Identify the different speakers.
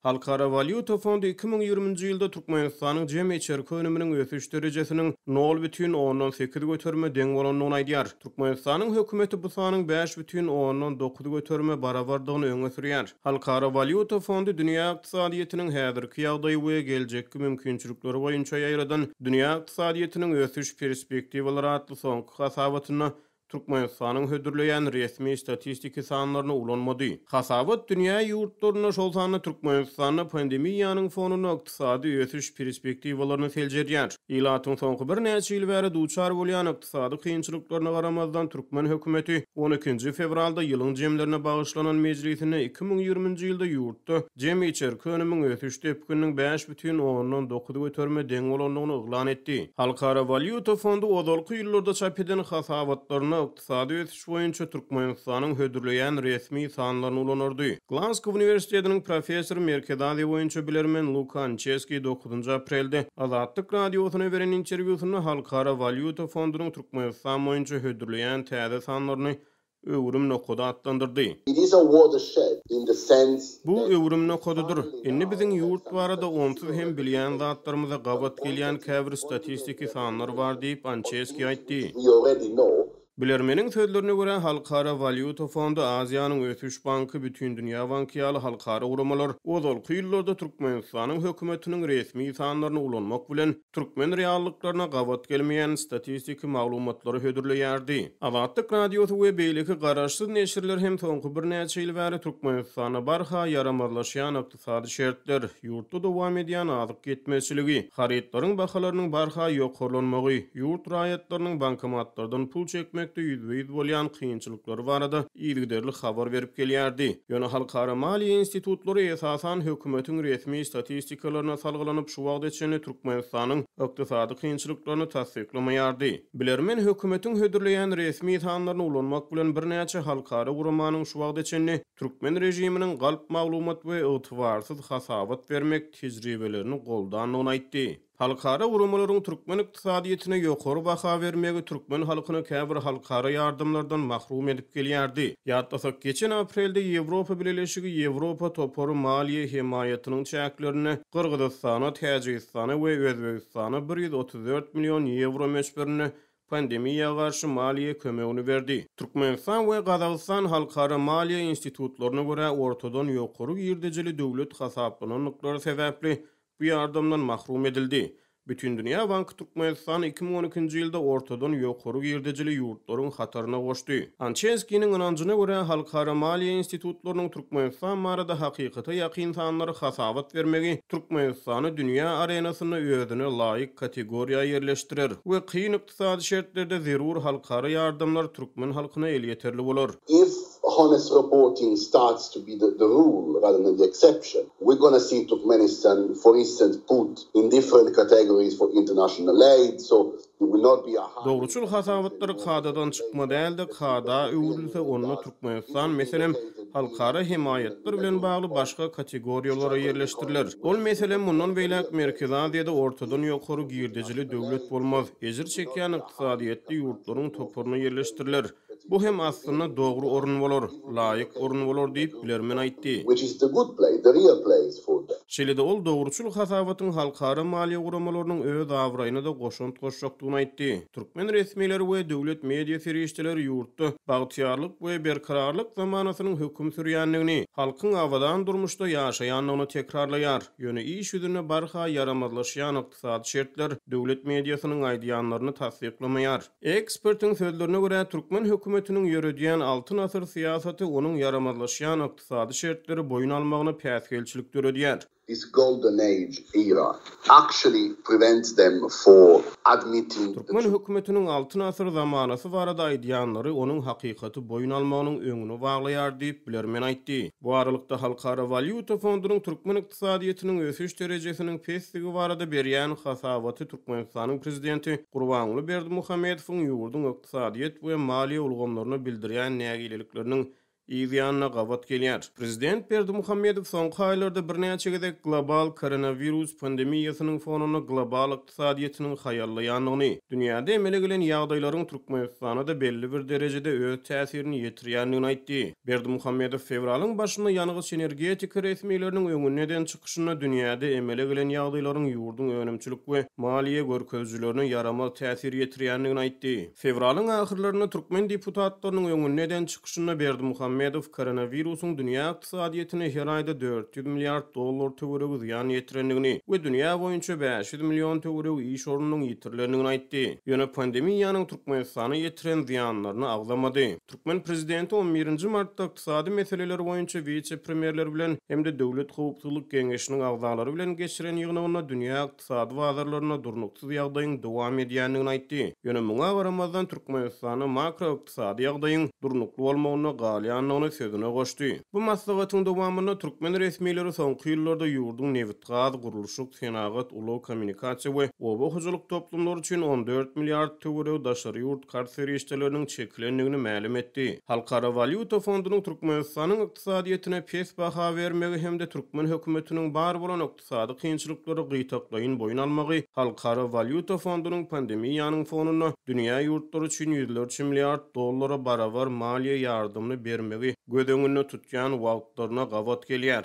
Speaker 1: Halkara walýuta fondy 2020-nji ýylda Türkmenistanyň jemi içerki önüminiň ösüş derejesiniň nol bütin ondan sekiz göterime deň bolandygyny aýdýar. Türkmenistanyň hökümeti bu sanyň 5,9 göterime barabardygyny öňe sürýär. Halkara walýuta fondy dünýä ykdysadyýetiniň häzirki ýagdaýy we geljekki mümkinçilikleri boýunça ýaýradan Dünýä ykdysadyýetiniň ösüş perspektiwalary atly soňky hasabatynda Türkmenistanyň hödürleýän resmi statistiki sanlaryny ulanmady. Hasabat dünýä ýurtlarynda, şol sanda Türkmenistanda pandemiýanyň fonunda ykdysady ösüş perspektiwalaryny seljerýär. Ilatyň soňky birnäçe ýyl bäri duçar bolýan ykdysady kynçylyklaryna garamazdan, türkmen hökümeti on ikinji fewralda ýylyň jemlerine bagyşlanan mejlisinde 2020-nji ýylda ýurtda jemi içerki önümiň ösüş depgininiň 5,9 göterime deň bolandygyny yglan etdi. Halkara walýuta fondy ozalky ýyllarda çap eden hasabatlarynda ykdysady ösüş boýunça Türkmenistanyň hödürleýän resmi sanlaryny ulanardy. Glasgow uniwersitetiniň professory, Merkezi Aziýa boýunça bilermen Luka Ançeski dokuzynjy aprelde Azatlyk Radiosyna beren interwýusynda Halkara walýuta fondunyň Türkmenistan boýunça hödürleýän täze sanlaryny öwrüm nokady atlandyrdy.
Speaker 2: It is a watershed in the sense
Speaker 1: Bu öwrüm nokadydyr. Indi biziň ýurt barada onsuz hem bilýän zatlarymyza gabat gelýän käbir statistiki sanlar bar diýip, Ançeski aýtdy.
Speaker 2: we already know.
Speaker 1: Bilermeniň sözlerine görä, Halkara walýuta fondy, Aziýanyň ösüş banky, Bütindünýä banky ýaly halkara guramalar ozalky ýyllarda Türkmenistanyň hökümetiniň resmi sanlaryny ulanmak bilen, türkmen reallyklaryna gabat gelmeýän statistiki maglumatlary hödürleýärdi. Azatlyk Radiosy we beýleki garaşsyz neşirler hem soňky birnäçe ýyl bäri Türkmenistanda barha ýaramazlaşýan ykdysady şertler, ýurtda dowam edýän azyk ýetmezçiligi, harytlaryň bahalarynyň barha ýokarlanmagy, ýurt raýatlarynyň bankomatlardan pul çekmekde ýüzbe-ýüz bolýan kynçylyklary barada yzygiderli habar berip gelýärdi. Ýöne halkara maliýe institutlary esasan hökümetiň resmi statistikalaryna salgylanyp şu wagta çenli Türkmenistanyň ykdysady kynçylyklaryny tassyklamaýardy. Bilermen hökümetiň hödürleýän resmi sanlaryny ulanmak bilen birnäçe halkara guramanyň şu wagta çenli türkmen režiminiň galp maglumat we ygtybarsyz hasabat bermek tejribelerini goldandygyny aýtdy. Halkara guramalaryň türkmen ykdysadyýetine ýokary baha bermegi türkmen halkyny käbir halkara ýardamlardan mahrum edip gelýärdi. Ýatlasak, geçen aprelde Ýewropa Bileleşigi Ýewropa topary maliýe hemaýatynyň çäklerinde Gyrgyzystana, Täjigistana we Özbegistana 134 million ýewro möçberinde pandemiýa garşy maliýe kömegini berdi. Türkmenistan we Gazagystan halkara maliýe institutlaryna görä ortadan ýokary girdejili döwlet hasaplanandyklary sebäpli bu ýardamdan mahrum edildi. Bütindünýä banky Türkmenistany 2012-nji ýylda ortadan ýokary girdejili ýurtlaryň hataryna goşdy. Ançenskiniň ynanjyna görä, halkara maliýe institutlarynyň Türkmenistan barada hakykata ýakyn sanlary hasabat bermegi Türkmenistany dünýä arenasynda özüne laýyk kategoriýa ýerleşdirer we kyn ykdysady şertlerde zerur halkara ýardamlar türkmen halkyna elýeterli bolar.
Speaker 2: If honest reporting starts to be the rule rather than the exception, we're gonna see Turkmenistan, for instance, put in different categories for international aid, so it will not be a high.
Speaker 1: Dogruçyl hasabatlar kadadan çykma däl-de, kada öwrülse, onda Türkmenistan, meselem, halkara hemaýatlar bilen bagly başga kategoriýalara ýerleşdiriler. Ol, meselem, mundan beýläk Merkezi Aziýada ortadan ýokary girdejili döwlet bolmaz, ejir çekýän ykdysadyýetli ýurtlaryň toparyna ýerleşdiriler. Bu hem aslynda dogry orun bolar, laýyk orun bolar diýip, bilermen aýtdy. Şeýle-de ol dogruçyl hasabatyň halkara maliýe guramalarynyň öz abraýyna-da goşant goşjakdygyny aýtdy. Türkmen resmileri we döwlet media serişdeleri ýurtda bagtyýarlyk we berkararlyk zamanasynyň höküm sürýändigini, halkyň abadan durmuşda ýaşaýandygyny tekrarlaýar. Ýöne iş ýüzünde barha ýaramazlaşýan ykdysady şertler döwlet mediasynyň aýdýanlaryny tassyklamaýar. Ekspertiň sözlerine görä, türkmen hökümetiniň ýöredýän Altyn asyr syýasaty onuň ýaramazlaşýan ykdysady şertleri boýun almagyna päsgelçilik döredýär.
Speaker 2: This golden age era actually prevents them for admitting the
Speaker 1: Türkmen hökümetiniň Altyn asyr zamanasy barada aýdýanlary onuň hakykaty boýun almagynyň öňüni baglaýar diýip, bilermen aýtdy. Bu aralykda, Halkara walýuta fondunyň türkmen ykdysadyýetiniň ösüş derejesiniň pesdigi barada berýän hasabaty Türkmenistanyň prezidenti Gurbanguly Berdimuhamedowyň ýurduň ykdysadyýet we maliýe ulgamlaryna bildirýän nägilelikleriniň yz ýanyna gabat gelýär. Prezident Berdimuhamedow soňky aýlarda birnäçe gezek global koronawirus pandemiýasynyň fonunda global ykdysadyýetiniň haýallaýandygyny, dünýäde emele gelen ýagdaýlaryň Türkmenistana-da belli bir derejede öz täsirini ýetirýändigini aýtdy. Berdimuhamedow fewralyň başynda ýangyç-energetika resmileriniň öňünde eden çykyşynda dünýäde emele gelen ýagdaýlaryň ýurduň önümçilik we maliýe görkezijilerine ýaramaz täsir ýetirýändigini aýtdy. Fewralyň ahyrlarynda türkmen deputatlarynyň öňünde eden çykyşynda Berdimuhamedow koronawirusyň dünýä ykdysadyýetine her aýda 400 milliard dollar töweregi zyýan ýetirendigini we dünýä boýunça 500 million töweregi iş ornunyň ýitirilendigini aýtdy. Ýöne pandemiýanyň Türkmenistana ýetiren zyýanlaryny agzamady. Türkmen prezidenti on birinji martda ykdysady meseleler boýunça wise-premýerler bilen hem-de Döwlet howpsuzlyk geňeşiniň agzalary bilen geçiren ýygnagynda dünýä ykdysady bazarlarynda durnuksyz ýagdaýyň dowam edýändigini aýtdy. Ýöne muňa garamazdan, Türkmenistanda makroykdysady ýagdaýyň durnukly bolmagynda galýandygyny sözüne goşdy. Bu maslahatyň dowamynda türkmen resmileri soňky ýyllarda ýurduň nebitgaz, gurluşyk, senagat, ulag-kommunikasiýa we oba hojalyk toplumlary üçin 14 milliard töweregi daşary ýurt karz serişdeleriniň çekilendigini mälim etdi. Halkara walýuta fondunyň Türkmenistanyň ykdysadyýetine pes baha bermegi hem-de türkmen hökümetiniň bar bolan ykdysady kynçylyklary gytaklaýyn boýun almagy Halkara walýuta fondunyň pandemiýanyň fonunda dünýä ýurtlary üçin ýüzlerçe milliard dollara barabar maliýe ýardamyny bermegi göz öňünde tutýan wagtlaryna gabat gelýär.